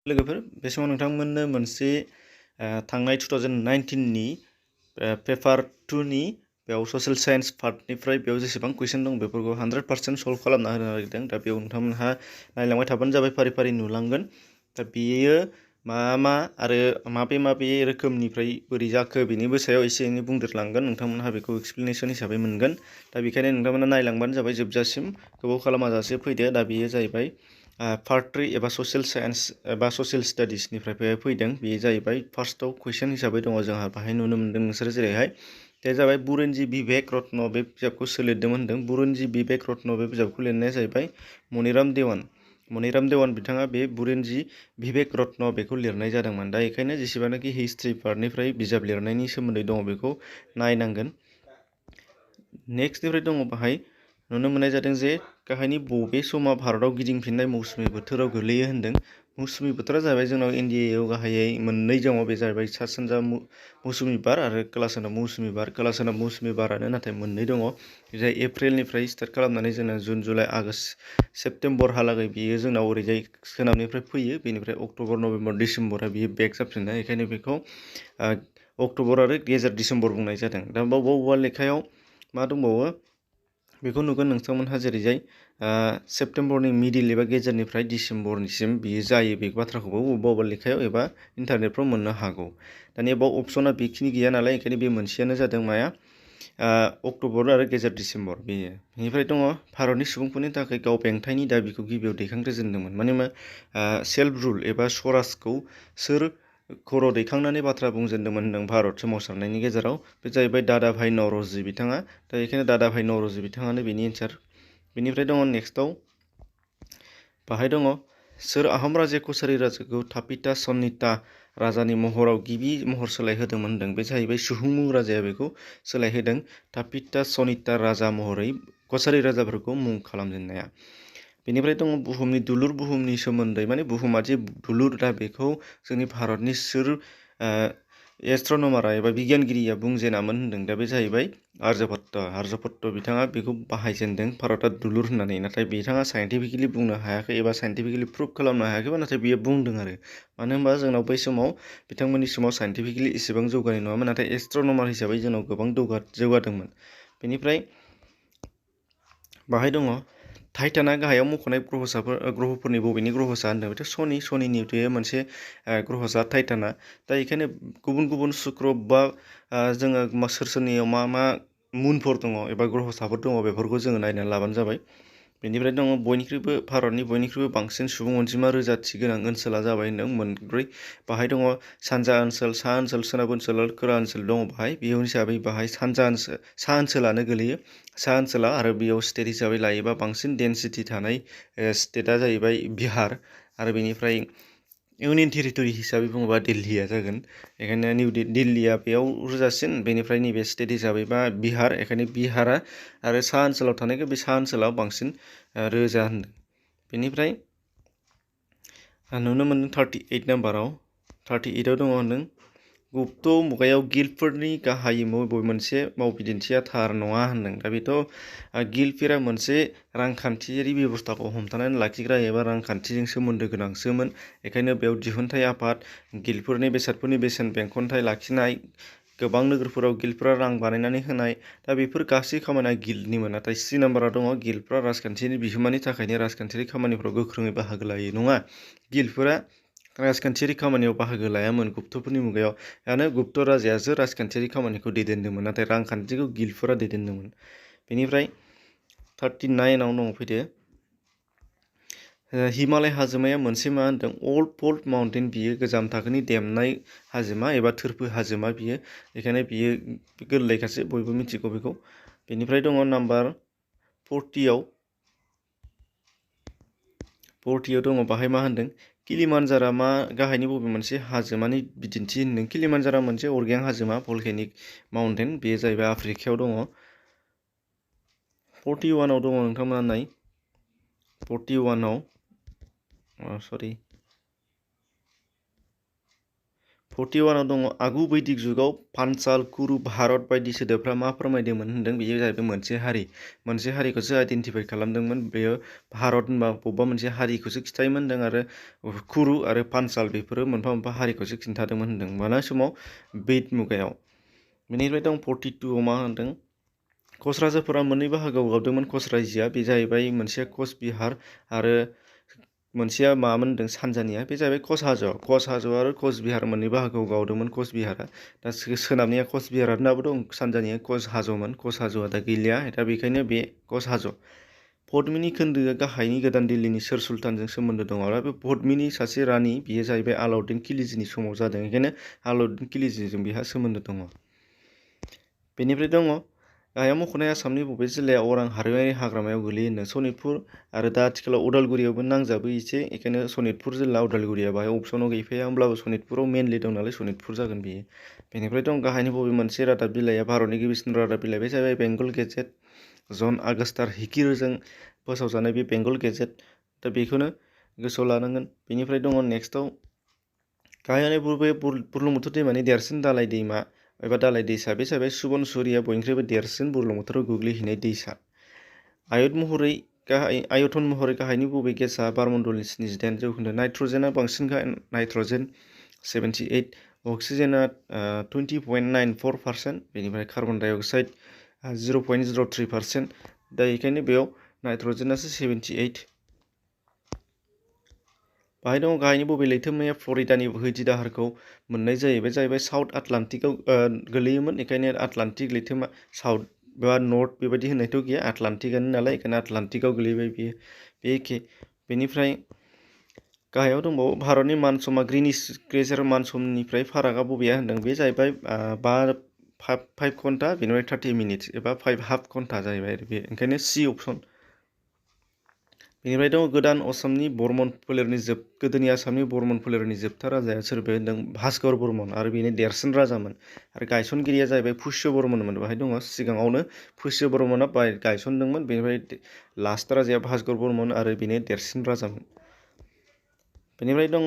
लोगोफोर बे समाव नोंथांमोननो मोनसे थांनाय 2019 नि पेपार 2 नि बेयाव ससियेल साइन्स पार्टनिफ्राय बेयाव जेसेबां कुइसन दं बेफोरखौ 100% सल्व खालामना होनो नागिरदों। दा बेयाव नोंथांमोनहा नायलांबाय थाबानो जाबाय, फारि फारि नुलांगोन। दा बेयो मा आरो माबे रोखोमनिफ्राय बोरै जाखो बेनिबो सायाव एसे एनै बुंदेरलांगोन। नोंथांमोनहा बेखौ एक्सप्लेनेसन हिसाबै मोनगोन। दा बेखायनो नोंथांमोना नायलांबानो जाबाय जोबजासिम, गोबाव खालामाजासे फैदो। दा बेयो जाहैबाय पार्ट 3 एबा ससियेल साइन्स एबा ससियेल स्टाडिसनिफ्राय फैदों। बेयो जाहैबाय फार्स्टआव कुइसन हिसाबै दङ जोंहा बाहाय नुनो मोन्दों नोंसोर जेरैहाय बे जाबाय बुरन्जी विवेक रत्न बे बिजाबखौ सोर लिरदोंमोन होनदों। बुरन्जी विवेक रत्न बे बिजाबखौ लिरनाया जाहैबाय मनिराम देवान। मनिराम देवान बिथाङा बे बुरन्जी विवेक रत्न बेखौ लिरनाय जादोंमोन। दा बेखायनो जेसेबांनाखि हिस्ट्रि पार्टनिफ्राय बिजाब लिरनायनि सोमोन्दै दङ बेखौ नायनांगोन। नेक्स्टनिफ्राय दङ बाहाय नुनो मोननाय जादों जे गाहायनि बबे समा भारताव गिदिंफिननाय मौसुमि बोथोराव गोलैयो होनदों। मौसुमि बोथोरा जाहैबाय जोंनाव इन्डियायाव गाहायै मोननै दङ। बे जाहैबाय सा सानजा मौसुमि बार आरो खोला सोनाब मौसुमि बार। खोला सोनाब मौसुमि बारानो नाथाय मोननै दङ, जाय एप्रिलनिफ्राय स्टार्ट खालामनानै जोंना जुन जुलाइ आगष्ट सेप्तेम्बरहालागै बियो जोंनाव ओरैजाय सोनाबनिफ्राय फैयो। बेनिफ्राय अक्ट'बर नभेम्बर डिसेम्बरा बियो बेक जाफिनो। बेखायनो बेखौ अक्ट'बर आरो गेजेर डिसेम्बर बुंनाय जादों। दा बबेबा लेखायाव मा दंबावो बेखौ नुगोन नोंथांमोनहा, जेरैजाय सेप्तेम्बरनि मिडिल एबा गेजेरनिफ्राय डिसेम्बरनिसिम बियो जायो। बे बाथ्राखौबो बबेबा लेखायाव एबा इन्टारनेटफ्राव मोननो हागौ। दानिया बाव अपसना बेखिनि गैया नालाय, ओंखायनो बे मोनसेयानो जादों माया अक्ट'बर आरो गेजेर डिसेम्बर बेयो। बेनिफ्राय दङ भारतनि सुबुंफोरनि थाखाय गाव बेंथाइनि दाबिखौ गिबियाव दैखांग्रोजेनदोंमोन। माने सेल्फ रुल एबा स्वराजखौ सोर खर' दैखांनानै बाथ्रा बुंजेनदोंमोन होनदों भारत सोमावसारनायनि गेजेराव। बे जाहैबाय दादाभाई नौर'जि बिथाङा। दा बेखायनो दादाभाई नौर'जि बिथाङानो बेनि एन्सार। बेनिफ्राय दङ नेक्स्टआव बाहाय दङ सोर आहम राजा कछारी राजाखौ थापिता सन्निता राजानि महराव गिबि महर सोलायहोदोंमोन होनदों। बे जाहैबाय सुहुंमुं राजाया बेखौ सोलायहोदों, थापिता सनिता राजा महरै कछारी राजाफोरखौ मुं खालामजेननाया। बेनिफ्राय दङ बुहुमनि दुलुर बुहुमनि सोमोन्दै, माने बुहुमा जे दुलुर, दा बेखौ जोंनि भारतनि सोर एस्ट्रनमारा एबा बिगियानगिरिया बुंजेनामोन होनदों। दा बे जाहैबाय आर्यभट्ट बिथाङा बेखौ बाहायजेनदों भारतआ दुलुर होननानै। नाथाय बिथाङा साइन्टिफिकेलि बुंनो हायाखै एबा साइन्टिफिकेलि प्रुभ खालामनो हायाखैबा, नाथाय बियो बुंदों आरो। मानो होनबा जोंनाव बै समाव बिथांमोननि समाव साइन्टिफिकेलि एसेबां जौगानाय नङामोन, नाथाय एस्ट्रनमार हिसाबै जोंनाव गोबां जौगादोंमोन। बेनिफ्राय बाहाय दङ टाइटाना गाहायाव मख'नाय ग्रहफोरनि बबेनि ग्रहसा होनदों। बेथ' सनिनि बेयो मोनसे ग्रहसा टाइटाना। दा बेखायनो गुबुन गुबुन शुक्र बा जोङो सोरनियाव मा मुनफोर दङ एबा ग्रहसाफोर दङ बेफोरखौ जोङो नायनानै लाबानो जाबाय। बेनिफ्राय दङ भारतनि बयनिख्रुइबो बांसिन सुबुं अनजिमा रोजाथि गोनां ओनसोला जाबाय होनदों 4। बाहाय दङ सानजा ओनसोल, सा ओनसोल, सोनाब ओनसोल आरो खोला ओनसोल दङ बाहाय। बे हिसाबै बाहाय सा ओनसोलानो गोलैयो। सा ओनसोला आरो बेयाव स्टेट हिसाबै लायोबा बांसिन डेन्सिटि थानाय स्टेटआ जाहैबाय बिहार। आरो बेनिफ्राय इउनियन टेरिटरि हिसाबै बुङोबा दिल्लीया जागोन। बेखायनो दिल्लीया बेयाव रोजासिन। बेनिफ्राय नैबे स्टेट हिसाबै बा बिहार, बेखायनो बिहारा आरो सा ओनसोलाव थानायखौ बे सा ओनसोलाव बांसिन रोजा होनदों। बेनिफ्राय नुनो मोनदों 38 नाम्बाराव 38आव दङ होनदों गुप्त मुगायाव गिल्डफोरनि गाहाय बबे मोनसे मावबिदिन्थिया थार नङा होनदों। दा बेथ' गिल्डफोरा मोनसे रांखान्थियारि बेबस्थाखौ हमथानानै लाखिग्रा एबा रांखान्थिजों सोमोन्दो गोनांसोमोन। बेखायनो बेयाव दिहुनथाइ आफाद, गिल्डफोरनि बेसादफोरनि बेसेन बेंखनथाइ लाखिनाय, गोबां नोगोरफोराव गिल्डफोरा रां बानायनानै होनाय, दा बेफोर गासै खामानिया गिल्डनिमोन। नाथाय 3 नाम्बारा दङ गिल्डफोरा राजखान्थिनि बिहोमानि थाखायनो राजखान्थियारि खामानिफ्राव गोख्रोङै बाहागो लायो। नङा, गिल्डफोरा राजखान्थियारि खामानियाव बाहागो लायामोन। गुप्तफोरनि मुगायाव गुप्त राजायासो राजखान्थियारि खामानिखौ दैदेनदोंमोन, नाथाय रांखान्थिखौ गिल्डफोरा दैदेनदोंमोन। बेनिफ्राय 39आव दङ फैदो हिमालय हाजोमाया मोनसे मा होनदों अल्ड फोल्ड माउन्टेन। बियो गोजाम थाखोनि देमनाय हाजोमा एबा थोरफो हाजोमा बियो। बेखायनो बियो गोरलैखासो, बयबो मिथिगौ बेखौ। बेनिफ्राय दङ नाम्बार 40आव दङ बाहाय मा होनदों किलिमानजारा मा गाहायनि बबे मोनसे हाजोमानि बिदिन्थि होनदों। किलिमानजारा मोनसे अरगें हाजोमा, भलकेनिक माउन्टेन। बेयो जाहैबाय आफ्रिकायाव दङ। 41आव दङ नोंथांमोना नाय 41आव 41 दङ आगु बैदिक जुगाव पान्चाल कुरु भारत बायदि सोदोबफ्रा मा फोरमायदोंमोन होनदों बेयो जाहैबाय मोनसे हारिखौसो आइडेन्टिफाइ खालामदोंमोन बेयो भारत होनबा बबेबा मोनसे हारिखौसो खिथायोमोन होनदों आरो कुरु आरो पान्चाल बेफोरो मोनफा मोनफा हारिखौसो खिन्थादोंमोन होनदों माला समाव बैद मुगायाव बेनिफ्राय दं 42 मा होनदों कच राजाफोरा मोननै बाहागोआव गावदोंमोन कच रायजोआ बे जाहैबाय मोनसेया कच बिहार आरो मोनसेया मामोन होनदों सानजानिया बे जाहैबाय कच हाजो आरो कच बिहार मोननै बाहागोआव गावदोंमोन कच बिहारा दा सोनाबनिया कच बिहार दाबो दं सानजानिया कच हाजोमोन कच हाजोआ दा गैलिया दा बेखायनो बे कच हाजो पद्मिनि खोन्दोआ गाहायनि गोदान दिल्लीनि सोर सुल्तानजों सोमोन्दो दं आरो बे पद्मिनि सासे रानि बियो जाहैबाय आलाउद्दिन खिलजिनि समाव जादों बेखायनो आलाउद्दिन खिलजिजों बिहा सोमोन्दो दङ बेनिफ्राय दङ गाहायाव मख'नाय आसामनि बबे जिल्लाया अरां हारिमायारि हाग्रामायाव गोलैयो होनदों सनितपुर आरो दा आथिखालाव उदालगुरियावबो नांजाबो एसे बेखायनो सनितपुर जिल्ला उदालगुरिया बाहाय अपसनाव गैफाया होमब्लाबो सनितपुराव मेनलि दं नालाय सनितपुर जागोन बेयो बेनिफ्राय दं गाहायनि बबे मोनसे रादाब बिलाइया भारतनि गिबिसिन रादाब बिलाइ बे जाबाय बेंगल गेजेट जन आगस्टार हिकिरजों फोसावजानाय बे बेंगल गेजेट दा बेखौनो गोसोआव लानांगोन बेनिफ्राय दङ नेक्स्टआव गाहायाव बबे बुरलुंबुथुर दैमानि देरसिन दालाय दैमा एबा दालाय दैसा बे जाबाय सुबनसुरिया बयनिख्रुइबो देरसिन बुरलुंबुथुराव गोग्लैहैनाय दैसा आयतन महरै गाहायनि बबे गेसआ बारमण्डलनि 78 जौखोन्दो नाइट्रजेना बांसिन नाइट्रजेन 78 अक्सिजेना 20.94% बेनिफ्राय कार्बन डाइ अक्साइड 0.03% दा बेखायनो बेयाव नाइट्रजेनासो 78 बाहाय दङ गाहायनि बबे लैथोमाया फ्लरिडानि बोहैथि दाहारखौ मोननाय जायो बे जाहैबाय साउथ आटलान्टिकआव गोलैयोमोन बेखायनो आटलान्टिक लैथोमा साउथ बा नर्थ बेबायदि होननायथ' गैया आटलान्टिकआनो नालाय बेखायनो आटलान्टिकआव गोलैबाय बेयो बे एखे बेनिफ्राय गाहायाव दंबावो भारतनि मानसमा ग्रीनिच गेजेर मानसमनिफ्राय फारागा बबेया होनदों बे जाहैबाय 5 घन्टा बेनिफ्राय 30 मिनिट्स एबा 5.5 घन्टा जाहैबाय बे ओंखायनो सि अपसन बेनिफ्राय दङ गोदान आसामनि बर्मन फोलेरनि गोदोनि आसामनि बर्मन फोलेरनि जोबथा राजाया सोर बे होनदों भास्कर बर्मन आरो बेनो देरसिन राजामोन आरो गायसनगिरिया जाहैबाय पुष्य बर्मनमोन बाहाय दङ सिगाङावनो पुष्य बर्मना गायसनदोंमोन बेनिफ्राय लास्ट राजाया भास्कर बर्मन आरो बेनो देरसिन राजामोन बेनिफ्राय दङ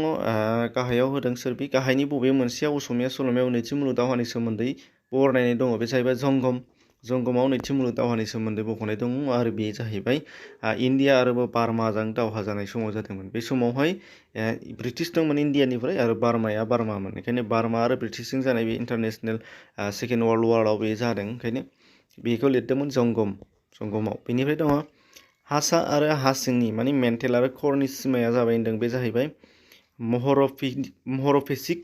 गाहायाव होदों सोर बे गाहायनि बबे मोनसेया असमिया सल'मायाव नैथि मुलुग दावहानि सोमोन्दै बरनायनाय दङ बे जाहैबाय जंगमाव नैथि मुलुग दावहानि सोमोन्दै मख'नाय दङ आरो बे जाहैबाय इन्डिया आरो बार्माजों दावहा जानाय समाव जादोंमोन बे समावहाय ब्रिटिश दंमोन इन्डियानिफ्राय आरो बार्मामोन ओंखायनो बार्मा आरो ब्रिटिशजों जानाय बे इन्टारनेसनेल सेकेन्ड वर्ल्ड वाराव बे जादों ओंखायनो बेखौ लिरदोंमोन जंगमाव बेनिफ्राय दङ हासा आरो हासिंनि माने मेन्टेल आरो खरनि सिमाया जाबाय होनदों बे जाहैबाय महर'फेसिक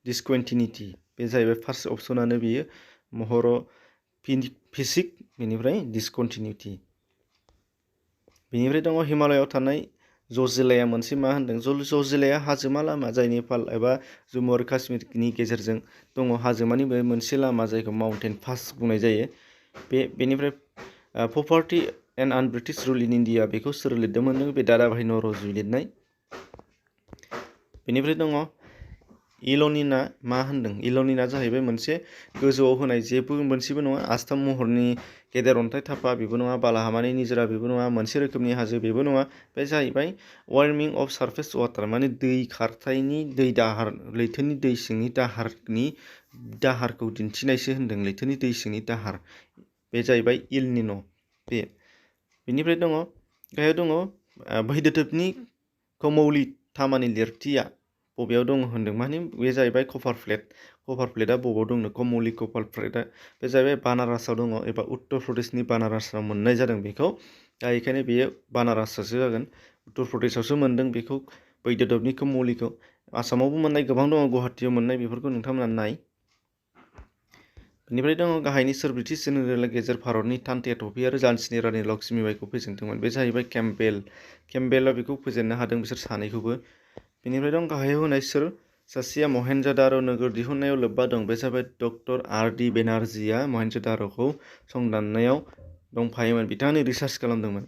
डिसकन्टिनिटि बे जाहैबाय फार्स्ट अपसनानो बेयो महर'फेसिक बेनिफ्राय डिसकन्टिनिटि बेनिफ्राय दङ हिमालयाव थानाय जिल्लाया मोनसे मा होनदों जिल्लाया हाजोमा लामा जाय नेपाल एबा जम्मु आरो काश्मीरनि गेजेरजों दङ हाजोमानि बे मोनसे लामा जायखौ माउन्टेन पास बुंनाय जायो बेनिफ्राय property and British rule in India बेखौ सोर लिरदोंमोन बे दादाभाई नौर'जि लिरनाय बेनिफ्राय दङ इल'निना मा होनदों इल'निना जाहैबाय मोनसे गोजौआव होनाय जेबो मोनसेबो नङा आस्थाम महरनि गेदेर अन्थाइ थाफा बेबो नङा बालाहामानि निजोरा बेबो नङा मोनसे रोखोमनि हाजो बेबो नङा बे जाहैबाय वार्मिं अफ सारफेस वाटार माने दै खारथायनि दै दाहार लैथोनि दै सिंनि दाहारखौ दिन्थिनायसो होनदों लैथोनि दै सिंनि दाहार बे जाहैबाय इल निन' बेनिफ्राय दङ गाहायाव दङ बैदोथोबनि कमौली तामानि लिरथिया बबेयाव दङ होनदों माने बे जाहैबाय कपार प्लेटआ बबेयाव दंनो कमौली कपार प्लेटआ बे जाहैबाय बानारसआव दङ एबा उत्तर प्रदेशनि बानारसआव मोननाय जादों बेखौ दा बेखायनो बेयो बानारसआसो जागोन उत्तर प्रदेशआवसो मोनदों बेखौ बैदोथोबनि कमौलीखौ आसामावबो मोननाय गोबां दङ गुवाहाटीयाव मोननाय बेफोरखौ नोंथांमोना नाय बेनिफ्राय दङ गाहायनि सोर ब्रिटिश जेनेरेला गेजेर भारतनि तान्त्या ट'पी आरो झान्सीनि रानि लक्ष्मीबाईखौ फेजेनदोंमोन बे जाहैबाय केम्पबेलआ बेखौ फेजेननो हादों बिसोर सानैखौबो बेनिफ्राय दं गाहायाव होनाय सोर सासेया महेनज'दार' नोगोर दिहुननायाव लोब्बा दं बे जाबाय डक्टर R.D. बेनार्जीआ महेनज'दार'खौ संदाननायाव दंफायोमोन बिथाङानो रिसार्च खालामदोंमोन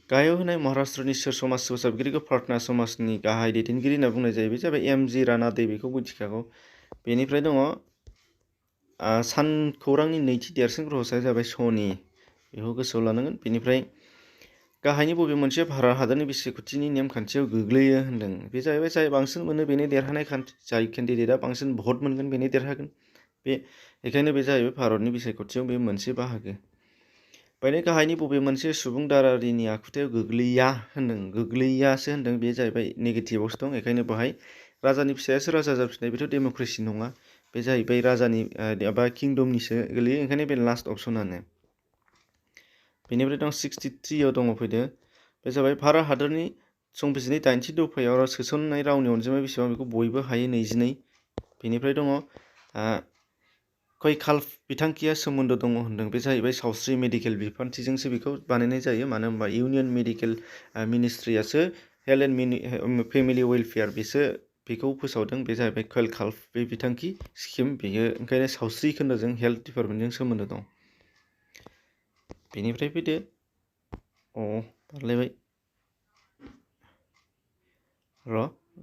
गाहायाव होनाय महाराष्ट्रनि सोर समाज फोसाबगिरिखौ प्रार्थना समाजनि गाहाय दैदेनगिरि होनना बुंनाय जायो बे जाबाय M.G. रानाडे बेखौ मिथिखागौ बेनिफ्राय दङ सानखौरांनि नैथि देरसिन ग्रहसाया जाबाय शनि बेखौ गोसोआव लानांगोन बेनिफ्राय गाहायनि बबे मोनसे भारत हादरनि बिसायख'थिनि नेमखान्थियाव गोग्लैयो होनदों बे जाहैबाय जाय बांसिन मोनो बेनो देरहानाय खान्थि जाय केन्डिडेटआ बांसिन भट मोनगोन बेनो देरहागोन बेखायनो बे जाहैबाय भारतनि बिसायख'थियाव बे मोनसे बाहागो बेनो गाहायनि बबे मोनसे सुबुं दारारिनि आखुथायाव गोग्लैया होनदों गोग्लैयासो होनदों बे जाहैबाय नेगेटिभआवसो दं बेखायनो बेहाय राजानि फिसायासो राजा जाफिननाय बेथ' डेम'क्रेसि नङा बे जाहैबाय राजानि एबा किंडमनिसो गोलैयो ओंखायनो बे लास्ट अपसनानो बेनिफ्राय दं 63आव दङ फैदो बे जाबाय भारत हादरनि संबिजिरनि 80 दफायाव सोसननाय रावनि अनजिमा बेसेबां बेखौ बयबो हायो 22 बेनिफ्राय दङ कयखाल्फ बिथांखिया सोमोन्दो दङ होनदों बे जाहैबाय सावस्रि मेडिकेल बिफानथिजोंसो बेखौ बानायनाय जायो मानो होनबा इउनियन मेडिकेल मिनिस्ट्रियासो हेल्थ एन्ड फेमिलि वेलफेयार बेखौ फोसावदों बे जाहैबाय कयखाल्फ बे बिथांखि स्किम बेयो ओंखायनो सावस्रि खोन्दोजों हेल्थ डिपार्टमेन्टजों सोमोन्दो दं बेनिफ्राय फैदो बारलायबाय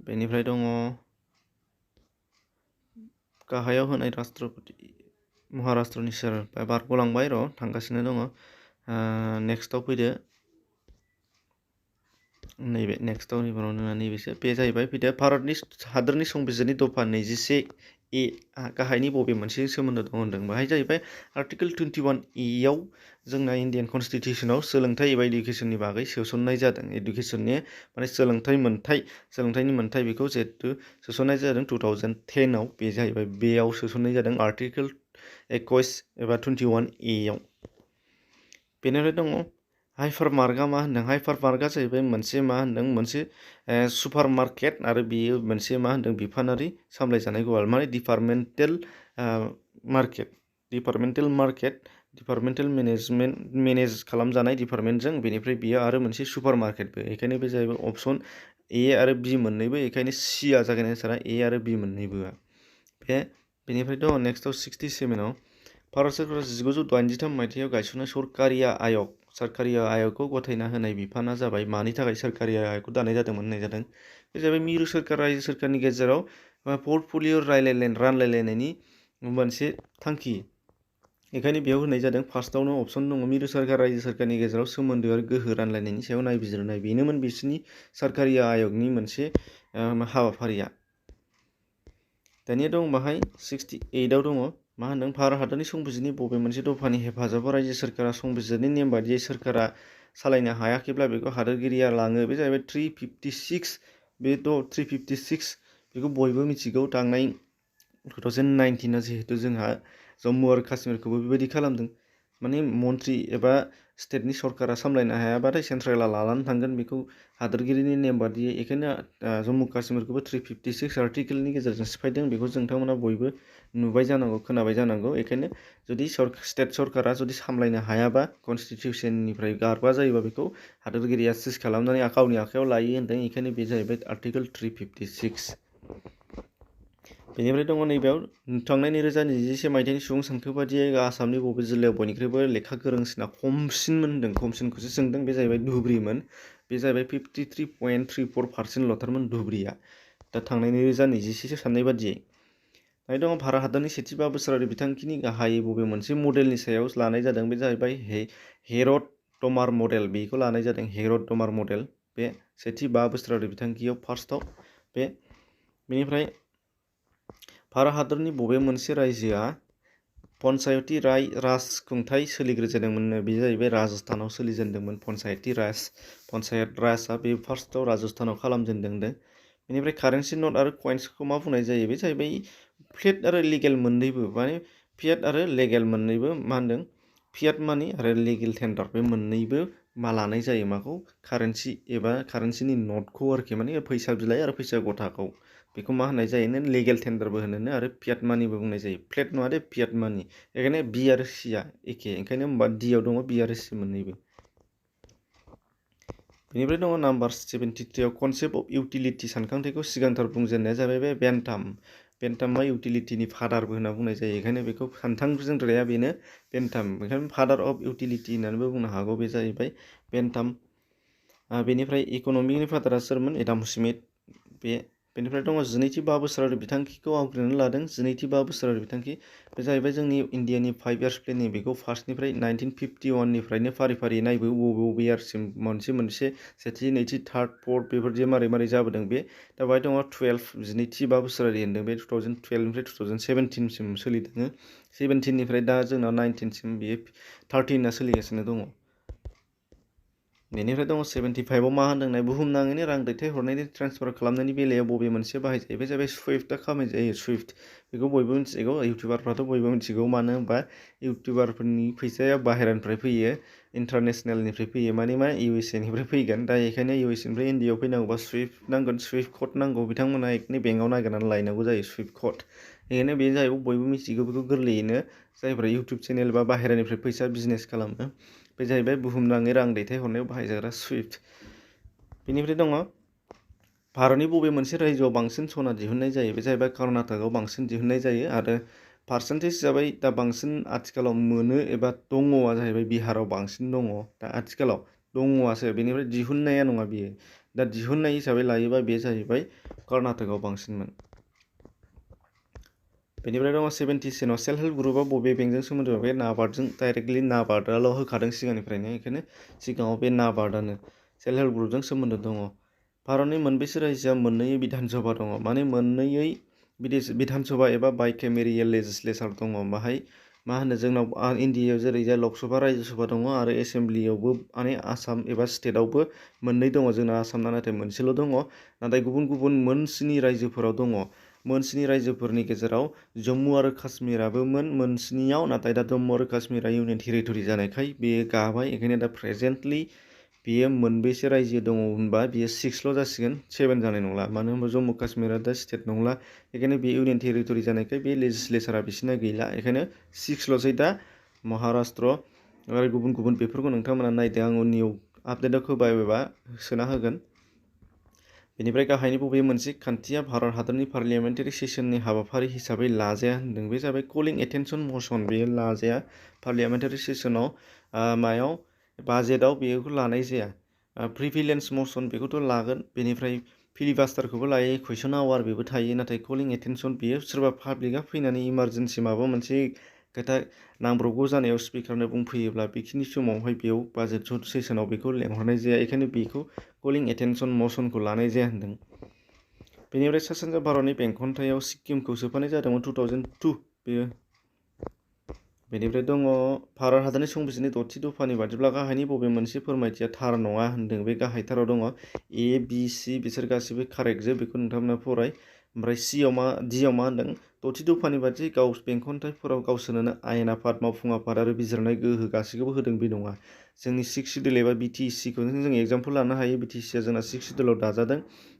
बेनिफ्राय दङ गाहायाव होनाय राष्ट्रपति महाराष्ट्रनि सोर बारग'लांबाय थांगासिनो दङ नेक्स्टआव फैदो नैबे नेक्स्टआव नैबेसो बे जाहैबाय फैदो भारतनि हादरनि संबिजिरनि दफा 21A गाहायनि बबे मोनसे सोमोन्दो दं होनदों बेहाय जाहैबाय आर्टिकेल 21A जोंना इण्डियान कनस्टिटिउसनाव सोलोंथाइ एबा इडुकेसननि बागै सोसननाय जादों इडुकेसननि माने सोलोंथाइनि मोन्थाय बेखौ जिहेतु सोसननाय जादों 2010आव बे जाहैबाय बेयाव सोसननाय जादों आर्टिकेल 21 एबा 21A बेनिफ्राय दङ हाइपार मार्कआ मा होनदों हाइपार मार्कआ जाहैबाय मोनसे मा होनदों मोनसे सुपार मार्केट आरो बेयो मोनसे मा होनदों बिफानारि सामलायजानाय गला माने डिपार्टमेन्टेल मेनेज खालामजानाय डिपार्टमेन्टजों बेनिफ्राय बियो आरो मोनसे सुपार मार्केटबो बेखायनो बे जाहैबाय अपसन ए आरो बि मोननैबो बेखायनो सिआ जागोन एन्सारा ए आरो बि मोननैबोआ बेनिफ्राय दङ नेक्स्टआव 67आव भारत सोरकारा 1983 मायथाइयाव गायसननाय सोरकारि आय'गखौ गथायना होनाय बिफाना जाबाय मानि थाखाय सोरकारि आय'गखौ दानाय जादोंमोन होननाय जादों बे जाबाय मिरु सोरकार रायजो सोरकारनि गेजेराव पर्टफलिय' रानलायलायनायनि मोनसे थांखि बेखायनो बेयाव होनाय जादों फार्स्टआवनो अपसन दङ मिरु सोरकार रायजो सोरकारनि गेजेराव सोमोन्दो आरो गोहो रानलायनायनि सायाव नायबिजिरनाय बेनोमोन बिसोरनि सोरकारि आय'गनि मोनसे हाबाफारिया दानिया दं बाहाय 68आव दङ मा होनदों भारत हादरनि संबिजिरनि बबे मोनसे दफानि हेफाजाबाव रायजो सोरकारा संबिजिरनि नेम बादियै सोरकारा सालायनो हायाखैब्ला बेखौ हादोरगिरिया लाङो बे जाहैबाय 356 356 बेखौ बयबो मिथिगौ थांनाय 2019 जिहेतु जोंहा जम्मु आरो काश्मीरखौबो बेबायदि खालामदों माने मन्त्रि एबा स्टेटनि सरकारा सामलायनो हायाबाथाय सेन्ट्रेला लानानै थांगोन बेखौ हादोरगिरिनि नेम बादियै बेखायनो जम्मु काश्मीरखौबो 356 आर्टिकेलनि गेजेरजों सिफायदों बेखौ नोंथांमोना बयबो नुबाय जानांगौ खोनाबाय जानांगौ बेखायनो जुदि स्टेट सरकारा जुदि सामलायनो हायाबा कनस्टिटिउसननिफ्राय गारबा जायोबा बेखौ हादोरगिरिया सिज खालामनानै गावनि आखायाव लायो होनदों बेखायनो बे जाहैबाय आर्टिकेल 356 बेनिफ्राय दङ नैबेयाव थांनाय 2021 मायथाइनि सुबुं सानखो बादियै आसामनि बबे जिल्लायाव बयनिख्रुइबो लेखा गोरोंसिना खमसिनमोन होनदों खमसिनखौसो सोंदों बे जाहैबाय धुब्रिमोन बे जाहैबाय 53.34% ल'थारमोन धुब्रिया दा थांनाय 2021 साननाय बादियै दायो दङ भारत हादरनि सेथि 5 बोसोरारि बिथांखिनि गाहायै बबे मोनसे मडेलनि सायाव लानाय जादों बे जाहैबाय हेरड टमार मडेल बेखौ लानाय जादों हेरड टमार मडेल बे सेथि 5 बोसोरारि बिथांखियाव फार्स्टआव बेनिफ्राय भारत हादरनि बबे मोनसे रायजोआ पन्चायती राज खुंथाय सोलिग्रोजेनदोंमोन बे जाहैबाय राजस्थानाव सोलिजेनदोंमोन पन्चायत राजआ बे फार्स्टआव राजस्थानाव खालामजेनदों बेनिफ्राय कारेन्सि नट आरो कइन्सखौ मा बुंनाय जायो बे जाहैबाय फिएट आरो लिगेल मोननैबो माने फिएट आरो लेगेल मोननैबो मा होनदों फिएट मानि आरो लिगेल टेन्डार बे मोननैबो मा लानाय जायो माखौ कारेन्सि एबा कारेन्सिनि नटखौ आरोखि माने फैसा बिलाइ आरो फैसा गथाखौ बेखौ मा होननाय जायो लिगेल टेन्डारबो होनो आरो फिएट मानिबो बुंनाय जायो फ्लेट नङा दे फिएट मानि बेखायनो बि आरो सिआ एखे ओंखायनो होमबा डिआव दङ बि आरो सि मोननैबो बेनिफ्राय दङ नाम्बार 73आव कनसेप्ट अफ इउटिलिटि सानखांथाइखौ सिगांथार बुंजेननाया जाबाय बे बेन्टामा इउटिलिटिनि फादारबो होनना बुंनाय जायो बेखायनो बेखौ सानथांजोंद्राया बेनो बेन्टाम बेखायनो फादार अफ इउटिलिटि होननानैबो बुंनो हागौ बे जाहैबाय बेन्टाम बेनिफ्राय इक'नमिकनि फादारा सोरमोन एडाम स्मिथ बे बेनिफ्राय दङ 12थि 5 बोसोरारि बिथांखिखौ आवग्रिनानै लादों। 12थि 5 बोसोरारि बिथांखि बे जाहैबाय जोंनि इन्डियानि 5 इयार्स प्लेनिं। बेखौ फार्स्टनिफ्राय 1951 निफ्रायनो फारि फारि नायबो बबे इयारसिम मोनसे सेथि नैथि थार्ड फर्थ बेफोरदि मारै जाबोदों बे। दा बेहाय दङ 12थि 5 बोसोरारि होनदों बे 2012 निफ्राय 2017 सिम सोलिदों। 17 निफ्राय दा जोंनाव 19 सिम बेयो 13 सोलिगासिनो दङ। बेनिफ्राय दङ 75आव मा होनदों बुहुमनाङैनो रां दैथायहरनायनि ट्रेन्सफार खालामनायनि बेलायाव बबे मोनसे बाहायजायो बे जाबाय सुइफ्टआ खामानि जायो। सुइफ्ट बेखौ बयबो मिथिगौ, इउटिउबारफ्राथ' बयबो मिथिगौ। मानो होनबा इउटिउबारफोरनि फैसाया बाहेरानिफ्राय फैयो, इन्टारनेसनेलनिफ्राय फैयो, मा USA निफ्राय फैगोन। दा बेखायनो USA निफ्राय इन्डियायाव फैनांगौबा सुइफ्ट नांगोन, सुइफ्ट कड नांगौ। बिथांमोना एकनि बेंकआव नागिरनानै लायनांगौ जायो सुइफ्ट कड। बेखायनो बे जाहैबाय बयबो मिथिगौ बेखौ गोरलैयैनो जायफ्रा इउटिउब चेनेल बा बाहेरानिफ्राय फैसा बिजनेस खालामो बे जाहैबाय बुहुमनाङै रां दैथायहरनायाव बाहायजाग्रा सुइफ्ट। बेनिफ्राय दङ भारतनि बबे मोनसे रायजोआव बांसिन सना दिहुननाय जायो बे जाहैबाय कर्नाटकआव बांसिन दिहुननाय जायो। आरो पार्सेन्टेज हिसाबै दा बांसिन आथिखालाव मोनो एबा दङआ जाहैबाय बिहाराव बांसिन दङ। दा आथिखालाव दङआसो, बेनिफ्राय दिहुननाया नङा बियो। दा दिहुननाय हिसाबै लायोबा बे जाहैबाय कर्नाटकआव बांसिनमोन। बेनिफ्राय दङ 77आव सेल्फ हेल्प ग्रुपआ बबे बेंकजों सोमोन्दो दं? बे नाबार्डजों डाइरेक्टलि नाबार्डआल' होखादों सिगांनिफ्रायनो, बेखायनो सिगाङाव बे नाबार्डआनो सेल्फ हेल्प ग्रुपजों सोमोन्दो दङ। भारतनि मोनबेसे रायजोआ मोननै बिधान सभा दङ? माने मोननैयै बिधान सभा एबा बाइकेमेरियेल लेजिस्लेचार दङ। बाहाय मा होनो जोंनाव इन्डियायाव जेरैजाय लकसभा रायजो सभा दङ आरो एसेम्ब्लियावबो माने आसाम एबा स्टेटआवबो मोननै दङ। जोंना आसामना नाथाय मोनसेल' दङ। नाथाय गुबुन गुबुन मोन 7 रायजोफोराव दङ। मोन 7 रायजोफोरनि गेजेराव जम्मु आरो काश्मीराबो मोन 7आव, नाथाय दा जम्मु आरो काश्मीरा इउनियन टेरिटरि जानायखाय बेयो गाबाय। बेखायनो दा प्रेजेन्टलि बेयो मोनबेसे रायजो दङ होनबा बेयो 6ल' जासिगोन, 7 जानाय नंला। मानो होनबा जम्मु काश्मीरा दा स्टेट नंला, बेखायनो बे इउनियन टेरिटरि जानायखाय बे लेजिस्लेचारा बिसिना गैला। बेखायनो 6ल'सै दा महाराष्ट्र आरो गुबुन गुबुन बेफोरखौ नोंथांमोना नायदो। आं उननियाव आपडेटखौ बायबा सोना होगोन। बेनिफ्राय गाहायनि बबे मोनसे खान्थिया भारत हादरनि पार्लियामेन्टारि सेसननि हाबाफारि हिसाबै लाजाया होनदों? बे जाबाय कलिं एटेनसन मसन। बेयो लाजाया पार्लियामेन्टारि सेसनाव, मायाव बाजेटआव बेखौ लानाय जाया। प्रिभिलेन्स मसन बेखौथ' लागोन। बेनिफ्राय फिलिबास्टारखौबो लायो, कुइसन आवार बेबो थायो। नाथाय कलिं एटेनसन बेयो सोरबा पाब्लिकआ फैनानै इमारजेन्सि माबा मोनसे खोथा नांब्रबगौ जानायाव स्पिकारनो बुंफैयोब्ला बेखिनि समावहाय बेयाव बाजेट सेसनाव बेखौ लेंहरनाय जाया। बेखायनो बेखौ कलिं एटेनसन मसनखौ लानाय जाया होनदों। बेनिफ्राय सा सानजा भारतनि बेंखनथायाव सिक्किमखौ सोफानाय जादोंमोन 2002 बेयो। बेनिफ्राय दङ भारत हादरनि संबिजिरनि 6थि दफानि बादिब्ला गाहायनि बबे मोनसे फोरमायथिया थार नङा होनदों? बे गाहायथाराव दङ A, B, C बिसोर गासिबो कारेक्टजोब, बेखौ नोंथांमोना फराय। ओमफ्राय D आव मा होनदों? 6थि दफानि बादि बेंखनथाइफोराव गावसोरनो आयेन आफाद, मावफुं आफाद आरो बिजिरनाय गोहो गासैखौबो होदों बे नङा। जोंनि 6 सिडुल एबा BTC-खौनो जों एग्जाम्पल लानो हायो। BTC-आ जोंना 6 सिडुलाव दाजादों।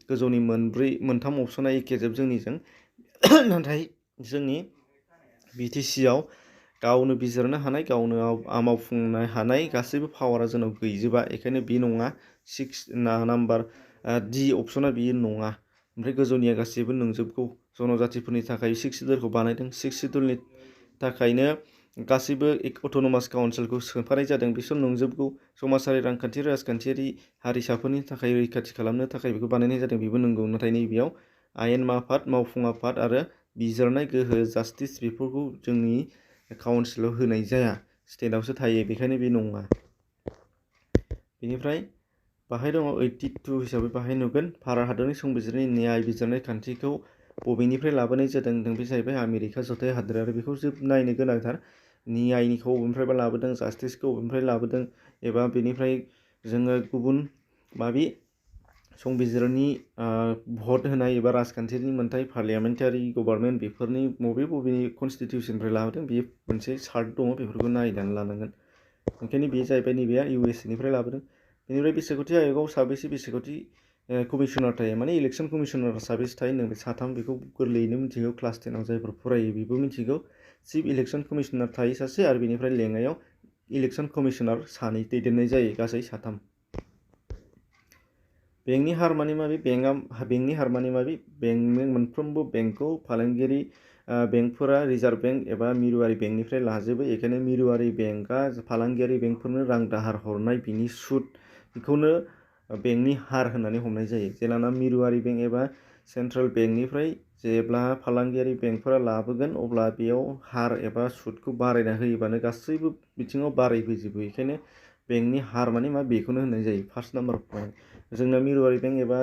गोजौनि 3 अपसना एखेजोब जोंनिजों। नाथाय जोंनि BTC-आव गावनो बिजिरनो हानाय, गावनो मावफुंनो हानाय गासैबो पावारा जोंनाव गैजोबा। बेखायनो बे नङा। 6 नाम्बार D अपसना बेयो नङा। ओमफ्राय गोजौनिया गासैबो नंजोबगौ। जनजातिफोरनि थाखाय 6 सिडुलखौ बानायदों। 6 सिडुलनि थाखायनो गासैबो अट'नमास काउन्सिलखौ सोफानाय जादों। बिसोर नंजोबगौ। समाजारि, रांखान्थियारि, राजखान्थियारि हारिसाफोरनि थाखाय रैखाथि खालामनो थाखाय बेखौ बानायनाय जादों, बेबो नंगौ। नाथाय नैबेयाव आयेन आफाद, मावफुं आफाद आरो बिजिरनाय गोहो जास्टिस बेफोरखौ जोंनि काउन्सिलाव होनाय जाया, स्टेटआवसो थायो। बेखायनो बे नङा। बेनिफ्राय बाहाय दङ 82 हिसाबै बाहाय नुगोन भारत हादरनि संबिजिरनि न्याय बिजिरनाय खान्थिखौ बबेनिफ्राय लाबोनाय जादों होनदों? बे जाहैबाय आमेरिका जथाय हादोरारि। बेखौ नायनो गोनांथार। न्यायनिखौ बबेनिफ्रायबा लाबोदों, जास्टिसखौ बबेनिफ्राय लाबोदों, एबा बेनिफ्राय जोङो गुबुन माबि संबिजिरनि भट होनाय एबा राजखान्थिनि मोन्थाइ, पार्लियामेन्टारि गभर्नमेन्ट बेफोरनि बबे कनस्टिटिउसननिफ्राय लाबोदों बे मोनसे चार्ट दङ, बेफोरखौ नायनानै लानांगोन। ओंखायनो बे जाहैबाय नैबेया USA निफ्राय लाबोदों। बेनिफ्राय बिसायख'थि आय'गआव साबेसे बिसायख'थि कमिसनार थायो? माने इलेक्सन कमिसनार साबेसे थायो होनदों? बे 3। बेखौ गोरलैयैनो मिथिगौ। क्लास 10आव जायफोर फरायो बेबो मिथिगौ। चिफ इलेक्सन कमिसनार थायो सासे, आरो बेनिफ्राय लेङायाव इलेक्सन कमिसनार 2 दैदेननाय जायो, गासै 3। बेंकनि हार माने माबि? बेंकनि हार माने माबि? मोनफ्रोमबो बेंकखौ फालांगियारि बेंकफोरा रिजार्भ बेंक एबा मिरुआरि बेंकनिफ्राय लाजोबो। बेखायनो मिरुआरि बेंकआ फालांगियारि बेंकफोरनो रां दाहार हरनाय बिनि सुद, बेखौनो बेंकनि हार होननानै हमनाय जायो। जेलाना मिरुआरि बेंक एबा सेन्ट्रेल बेंकनिफ्राय जेब्ला फालांगियारि बेंकफोरा लाबोगोन अब्ला बेयाव हार एबा सुदखौ बारायना होयोबानो गासैबो बिथिङाव बारायबोजोबो। बेखायनो बेंकनि हार माने मा बेखौनो होननाय जायो फार्स्ट नाम्बार पइन्ट। जोंना मिरुआरि बेंक एबा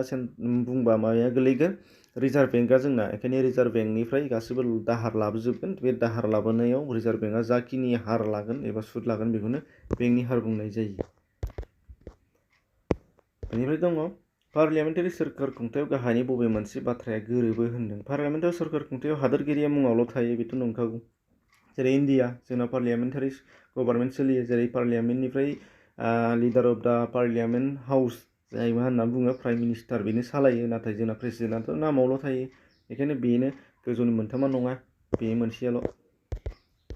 बुंबा माबाया गोलैगोन रिजार्भ बेंकआ जोंना। बेखायनो रिजार्भ बेंकनिफ्राय गासैबो दाहार लाबोजोबगोन। बे दाहार लाबोनायाव रिजार्भ बेंकआ जाखिनि हार लागोन एबा सुद लागोन बेखौनो बेंकनि हार बुंनाय जायो। बेनिफ्राय दङ पार्लियामेन्टारि सोरखार खुंथायाव गाहायनि बबे मोनसे बाथ्राया गोरोबो होनदों। पार्लियामेन्टारि सोरखार खुंथायाव हादोरगिरिया मुङावल' थायो बेथ' नंखागौ। जेरै इन्डिया जोंना पार्लियामेन्टारि गभर्नमेन्ट सोलियो। जेरै पार्लियामेन्टनिफ्राय leader of the parliament house जाय मा होनना बुङो प्राइम मिनिस्टार बेनो सालायो। नाथाय जोंना प्रेसिडेन्टआथ' नामावल' थायो। बेखायनो बेनो गोजौनि मोनथामा नङा, बे मोनसेयाल'।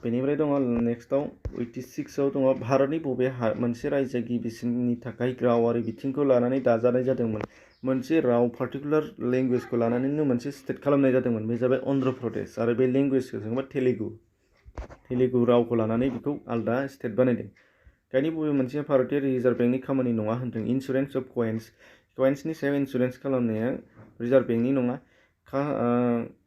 बेनिफ्राय दङ नेक्स्टआव 86आव दङ भारतनि बबे मोनसे रायजोआ गिबिसिननि थाखाय रावारि बिथिंखौ लानानै दाजानाय जादोंमोन। मोनसे राव पार्टिकुलार लेंगुवेजखौ लानानैनो मोनसे स्टेट खालामनाय जादोंमोन। बे जाबाय अन्ध्र प्रदेश। आरो बे लेंगुवेजखौ जोंबा तेलुगु रावखौ लानानै बेखौ आलदा स्टेट बानायदों। गायनि बबे मोनसे भारतीय रिजार्भ बेंकनि खामानि नङा होनदों। इन्सुरेन्स अफ कइन्सनि सायाव इन्सुरेन्स खालामनाया रिजार्भ बेंकनि नङा।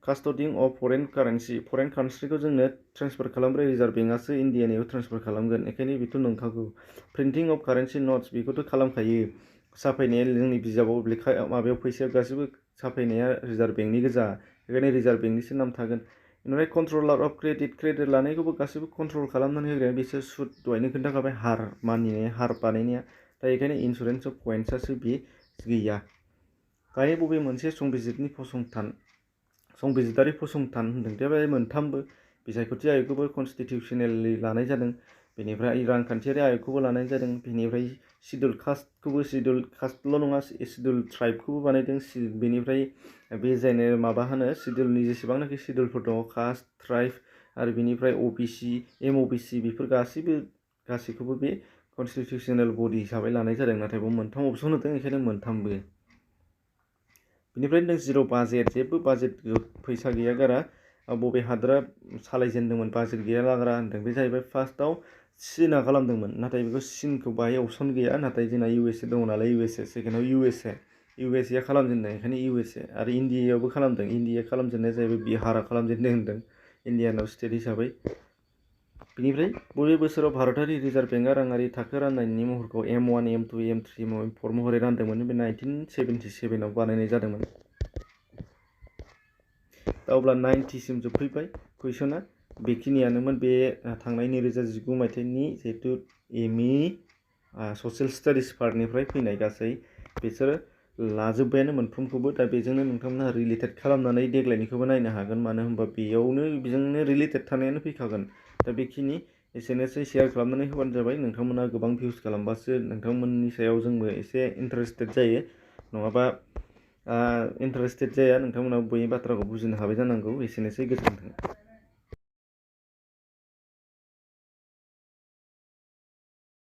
कास्टडिं अफ फरेन कारेन्सिखौ जोंनो ट्रेन्सफार खालामग्रा रिजार्भ बेंकआसो इन्डियानियाव ट्रेन्सफार खालामगोन। बेखायनो बेथ' नंखागौ। प्रिन्टिं अफ कारेन्सि नट्स बेखौथ' खालामखायो। साफायनाया जोंनि बिजाबाव माबायाव फैसायाव गासैबो साफायनाया रिजार्भ बेंकनि गोजा। बेखायनो रिजार्भ बेंकनिसो नाम थागोन। बेनिफ्राय कन्ट्रलार अफ क्रेडिट लानायखौबो गासैबो कन्ट्रल खालामनानै होग्राया बिसोर सुद दहायनो खोन्थाखाबाय हार मानिनाया हार बानायनाया। दा बेखायनो इन्सुरेन्स अफ कइन्सआसो बे गैया। गाहाय बबे मोनसे संबिजिदारि फसंथान होनदों। दा बे मोनथामबो बिसायख'थि आय'गखौबो कनस्टिटिउसनेलि लानाय जादों। बेनिफ्राय रांखान्थियारि आय'गखौबो लानाय जादों। बेनिफ्राय सिडुल कास्टल' नङा सिडुल ट्राइबखौबो बानायदों। बेनिफ्राय बे जायनो माबा होनो सिडुलनि जेसेबांनाखि सिडुलफोर दङ कास्ट ट्राइब आरो बेनिफ्राय OBC MOBC बेफोर गासैखौबो बे कनस्टिटिउसनेल बडि हिसाबै लानाय जादों। नाथाय बेयाव मोनथाम अपसन होदों बेखायनो मोनथामबो। बेनिफ्राय जिर' बाजेट जेबो बाजेट फैसा गैया गारा बबे हादोरा सालायजेनदोंमोन बाजेट गैया लाग्रा होनदों। बे जाहैबाय फार्स्टआव चीनआ खालामदोंमोन। नाथाय बेखौ चीनखौ बाहाय अपसन गैया। नाथाय जोंना USA दङ नालाय USA सेकेन्डआव USA खालामजेनदों बेखायनो USA आरो इन्डियायावबो खालामदों। इन्डिया खालामजेननाया जाहैबाय बिहारा खालामजेनदों होनदों इन्डियानाव स्टेट हिसाबै। बेनिफ्राय बबे बोसोराव भारतारि रिजार्भ बेंकआ राङारि थाखो राननायनि महरखौ M1 M2 M3 M4 महरै रानदोंमोन। बे 1977आव बानायनाय जादोंमोन। दा अब्ला 90सिम जोबफैबाय कुइसना बेखिनियानोमोन। बे थांनाय 2019 मायथाइनि जिहेतु ME ससियेल स्टाडिस पार्टनिफ्राय फैनाय गासै बिसोरो लाजोब्बायानो मोनफ्रोमखौबो। दा बेजोंनो नोंथांमोनहा रिलेटेड खालामनानै देग्लायनिखौबो नायनो हागोन। मानो होनबा बेजोंनो रिलेटेड थानायानो फैखागोन। दा बेखिनि एसेनोसै शेयार खालामनानै होबानो जाबाय। नोंथांमोना गोबां भिउस खालामबासो नोंथांमोननि सायाव जोंबो एसे इन्टारेस्टेड जायो। नङाबा इन्टारेस्टेड जाया। नोंथांमोना बै बाथ्राखौ बुजिनो हाबाय जानांगौ। एसेनोसै गोजोन्थों।